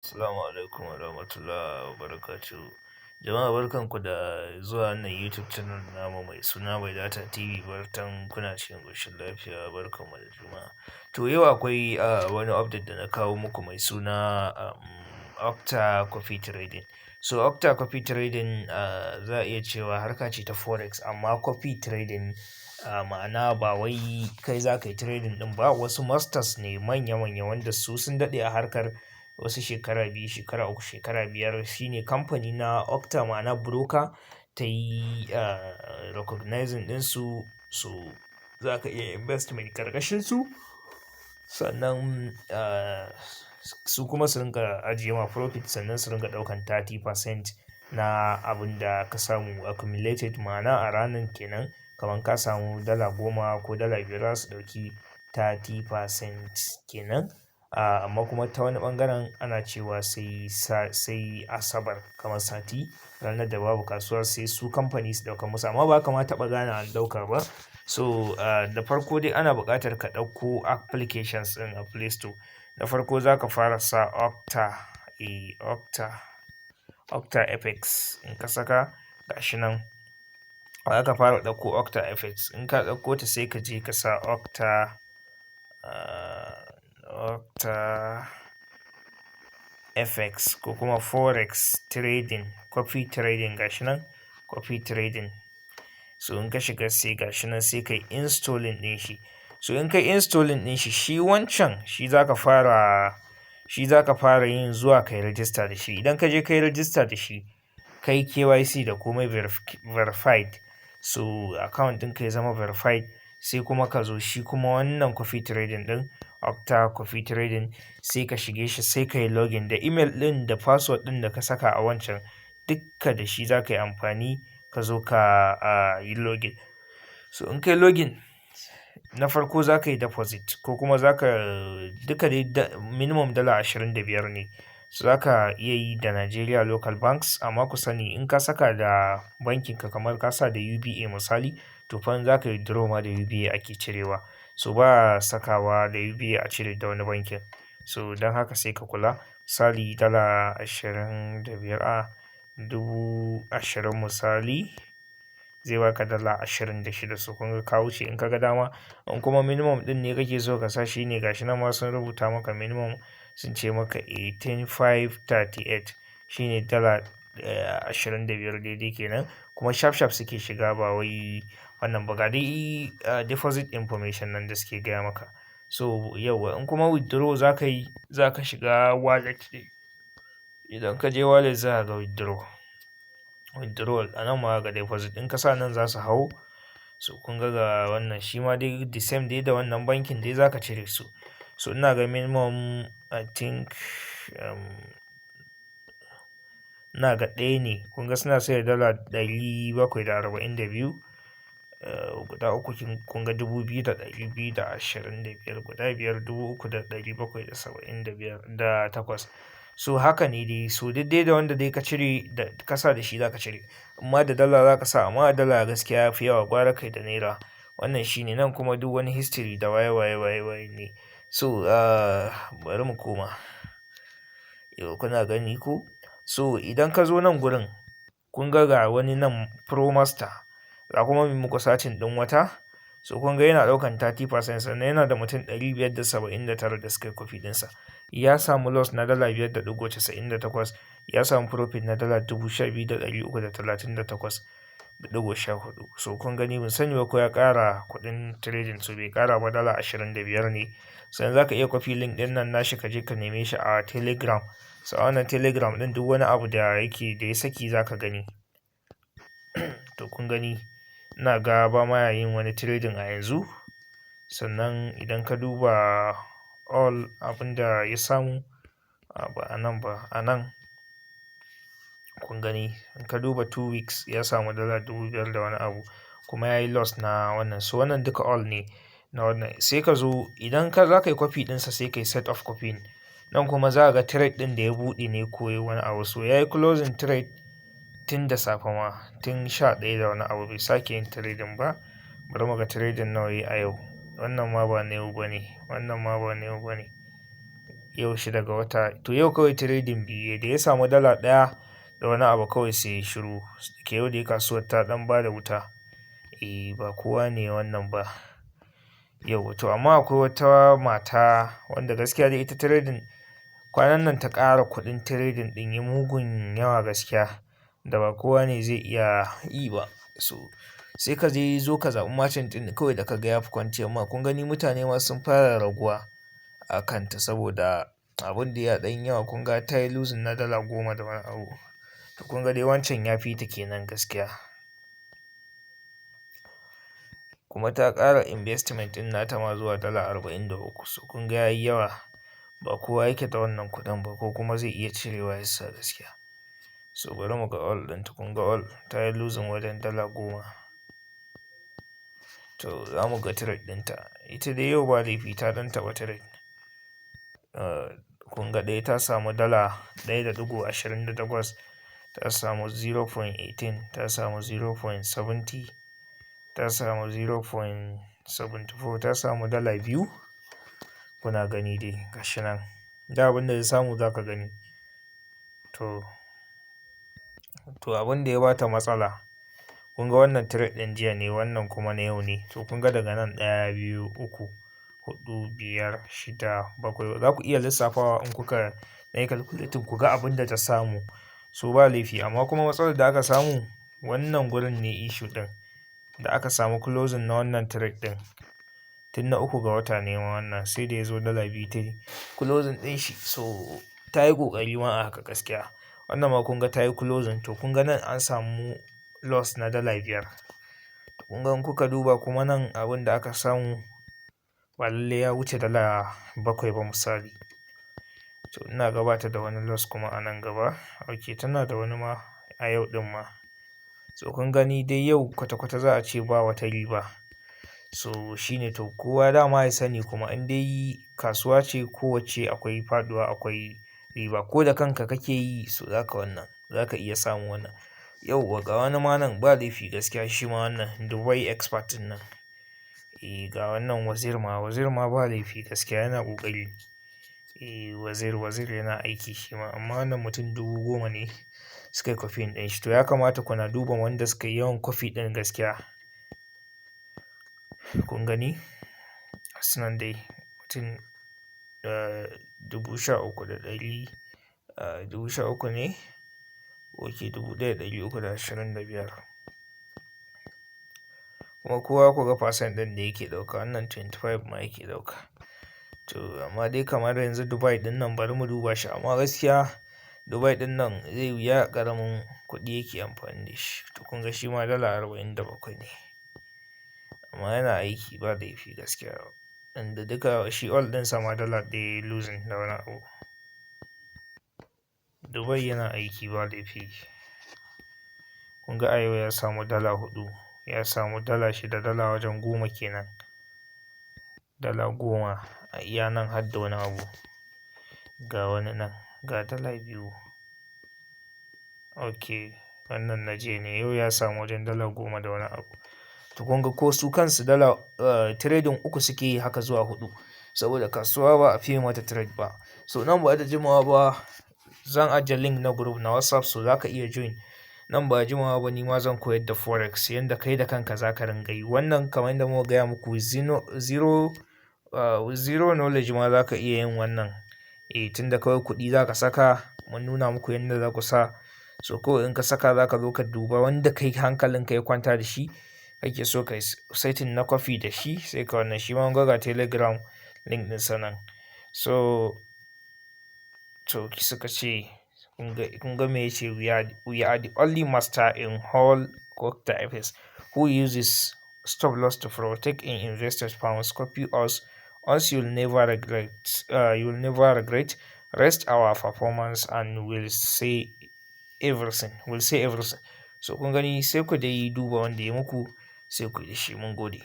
Assalamu alaikum wa rahmatullahi wa barakatuhu. Jama'a, barkanku da zuwa wannan YouTube channel namu mai suna Mai Data TV. Barkan kuna cikin ƙoshin lafiya, barkanmu da juma'a. To, yau akwai wani update da na kawo muku mai suna Octa Copy Trading. So Octa Copy Trading za a iya cewa harka ce ta Forex amma copy trading, ma'ana ba wai kai za ka yi trading ɗin ba, wasu masters ne manya-manya wanda su sun daɗe a harkar, wasu shekara 2, shekara 3, shekara 5. Shine kamfani na Octa, ma'ana broker, ta yi recognizing ɗinsu, so za ka iya investment ƙarƙashin su. Sannan su kuma su rinƙa ajiye ma profit, sannan su rinƙa ɗaukan 30% na abun da ka samu accumulated, ma'ana a ranan kenan, kaman ka samu dala 10 ko dala 5, za su ɗauki 30% kenan. Amma kuma ta wani ɓangaren ana cewa sai Asabar, kamar sati, ranar da babu kasuwa, sai su kamfani su ɗauka musu, amma ba ka ma taɓa gane an ɗauka ba. So da farko dai ana buƙatar ka ɗauko applications ɗin a Play Store. Da farko za ka fara sa Octa, Octa FX. In ka saka, gashi nan, za ka fara ɗauko Octa FX. In ka ɗauko ta, sai ka je ka sa Octa FX ko kuma Forex Trading, Copy Trading, gashi nan, Copy Trading. So in ka shiga, sai gashi nan, sai ka yi installing ɗin shi. So in ka yi installing ɗin shi, shi wancan shi za ka fara yin zuwa ka yi register da shi. Idan ka je ka yi register da shi, ka yi KYC da komai verified, so account ɗinka ya zama verified, sai kuma ka zo shi kuma wannan copy trading ɗin, Octa Copy Trading, sai ka shige shi, sai ka yi login da email ɗin da password ɗin da ka saka a wancan. Dukka da shi za ka yi amfani ka zo ka yi login. So in ka yi login, na farko za ka yi deposit ko kuma za ka duka dai minimum dala 25 ne. So za ka iya yi da Nigeria local banks, amma ku sani, in ka saka da bankin ka, kamar ka sa da UBA misali, to fa in za ka yi withdraw ma, da UBA ake cirewa. So ba a sakawa da UBA a cire da wani bankin. So don haka sai ka kula. Misali dala 25 a 20,000 misali, zai baka dala 26. So kun ga ka wuce in ka ga dama. In kuma minimum ɗin ne kake so ka sa, shi ne gashi nan ma sun rubuta maka minimum, sun ce maka 18,538, shine dala 25 daidai kenan. Kuma sharp sharp suke shiga, ba wai wannan ba, ga dai deposit information nan da suke gaya maka. So yauwa, in kuma withdraw za ka yi, za ka shiga wallet ne. Idan ka je wallet, za ka ga withdraw. Withdrawal a nan ma ga deposit, in ka sa nan za su hau. So kun ga wannan shi ma dai the same dai, da wannan bankin dai za ka cire su. So ina ga minimum, I think, ina ga ɗaya ne. Kun ga suna sayar da dala 742 guda uku, kun ga 2,225, guda biyar 3,775 da takwas. So haka ne dai. So duk dai da wanda dai ka cire da ka sa, da shi za ka cire. Amma da dala za ka sa, amma dala gaskiya yafi yawa, gwara kai da naira. Wannan shine nan kuma duk wani history da waye waye waye waye ne. So bari mu koma. Yau kuna gani ko? So idan ka zo nan gurin, kun ga wani nan Pro Master. Za kuma mu muku searching ɗin wata. So kun ga yana ɗaukan 30%, sannan yana da mutum 579 da suka yi copy ɗinsa. Ya samu loss na dala 5.98, ya samu profit na dala 12,338.14. So kun gani, ban sani ba ko ya ƙara kuɗin trading, so bai ƙara ba, dala 25 ne. Sannan za ka iya copy link ɗin nan nashi, ka je ka neme shi a Telegram. So a wannan Telegram ɗin, duk wani abu da yake da ya saki za ka gani. To kun gani, ina ga ba ma yin wani trading a yanzu. Sannan idan ka duba all abin da ya samu, ba a nan ba, a nan kun gani, in ka duba 2 weeks, ya samu dala 5,000 da wani abu, kuma ya yi loss na wannan. So wannan duka all ne na wannan. Sai ka zo, idan ka za ka yi copy ɗinsa, sai ka yi set of copying. Nan kuma za ka ga trade ɗin da ya buɗe ne ko yayi wani abu. So ya yi closing trade tun da safe ma, tun 11 da wani abu, bai sake yin trading ba. Bari mu ga trading nawa yayi a yau. Wannan ma ba na yau ba ne, wannan ma ba na yau ba ne. Yau 6 ga wata. To yau kawai trading biyu da ya samu dala 1 da wani abu kawai sai ya shiru. Ke yau dai kasuwar ta ɗan bada wuta. Eh, ba kowa ne wannan ba. Yau to amma akwai wata mata wanda gaskiya dai ita trading kwanan nan ta ƙara kuɗin trading ɗin yi mugun yawa gaskiya da ba kowa ne zai iya yi ba. So sai ka je zo ka zaɓi merchant ɗin kawai da ka ga ya fi kwanciyar ma. Kun gani mutane ma sun fara raguwa a kanta saboda abun da ya ɗan yawa. Kun ga ta yi losing na dala 10 da wani abu. To kun ga dai wancan ya fi ta kenan gaskiya. Kuma ta ƙara investment ɗin nata ma zuwa dala 43. So kun ga yayi yawa. Ba kowa yake da wannan kuɗin ba ko kuma zai iya cirewa ya sa gaskiya. So bari mu ga all ɗinta. Kun ga all ta yi losing wajen dala 10. To za mu ga trade ɗinta. Ita dai yau ba laifi ta ɗan taɓa trade. Kun ga ɗaya ta samu dala 1.28, ta samu 0.18, ta samu 0.70, ta samu 0.74, ta samu dala 2. Kuna gani dai gashi nan. Da abin da ya samu za ka gani. To abin da ya bata matsala. Kun ga wannan trade ɗin jiya ne, wannan kuma na yau ne. To kun ga daga nan ɗaya, biyu, uku, huɗu, biyar, shida, bakwai. Za ku iya lissafawa in kuka yi calculating ku ga abin da ta samu. So ba laifi amma kuma matsalar da aka samu, wannan gurin ne issue ɗin da aka samu closing na wannan trade ɗin. Tun na 3 ga wata ne ma wannan sai da ya zo dala 2 tayi closing ɗin shi. So ta yi ƙoƙari ma a haka gaskiya. Wannan ma kun ga ta yi closing. To kun ga nan an samu loss na dala 5. Kun ga in kuka duba kuma nan abin da aka samu ba lalle ya wuce dala 7 ba misali. To ina ga bata da wani loss kuma a nan gaba. Ok, tana da wani ma a yau ɗin ma. So kun gani dai yau kwata-kwata za a ce ba wata riba. So shine to kowa dama ya sani kuma in dai kasuwa ce kowacce akwai faɗuwa, akwai riba. Ko da kanka kake yi so zaka wannan, zaka iya samun wannan. Yauwa ga wani ma nan ba laifi gaskiya shi ma wannan Dubai expert ɗin nan. Eh, ga wannan Wazir ma, Wazir ma ba laifi gaskiya yana ƙoƙari. Eh, Wazir, Wazir yana aiki shi ma amma wannan mutum 10,000 ne suka yi copying ɗin shi. To ya kamata kuna duba wanda suka yi yawan copy ɗin gaskiya. Kun gani? Gasu nan dai mutum 13,100, 13,000 ne? Ok, 1,325. Kuma kowa kuga percent ɗin da yake ɗauka, wannan 25 ma yake ɗauka. To amma dai kamar yanzu Dubai ɗin nan bari mu duba shi, amma gaskiya Dubai ɗin nan zai wuya ƙaramin kuɗi yake amfani da shi. To kun ga shi ma dala 47 ne. Amma yana aiki ba laifi gaskiya. Inda duka shi all ɗinsa ma dala 1 losing da wani abu. Dubai yana aiki ba laifi. Kun ga a yau ya samu dala 4, ya samu dala 6, dala wajen goma kenan. Dala 10 a iya nan har da wani abu. Ga wani nan, ga dala 2. Ok, wannan na jiya ne, yau ya samu wajen dala 10 da wani abu. To kun ga ko su kansu dala trading uku suke yi haka zuwa huɗu. Saboda kasuwa ba a fiye mata trade ba. So nan ba da jimawa ba zan ajiye link na group na WhatsApp, so za ka iya join. Nan ba jimawa ba ni ma zan koyar da forex yanda kai da kanka za ka ringa yi. Wannan kamar yadda muka gaya muku, zero knowledge ma za ka iya yin wannan. Eh, tunda kawai kuɗi za ka saka, mun nuna muku yanda za ku sa. So kawai in ka saka za ka zo ka duba wanda kai hankalin ka ya kwanta da shi kake so ka yi setting na copy da shi, sai ka wannan. Shi ma kun ga Telegram link ɗinsa nan. So to suka ce kun ga me yace: We are the only master in whole FX who uses stop loss to protect in investors funds. Copy us once, you'll never regret. Rest our performance and we'll say everything." So kun gani, sai ku dai duba wanda ya muku, sai ku yi da shi. Mun gode.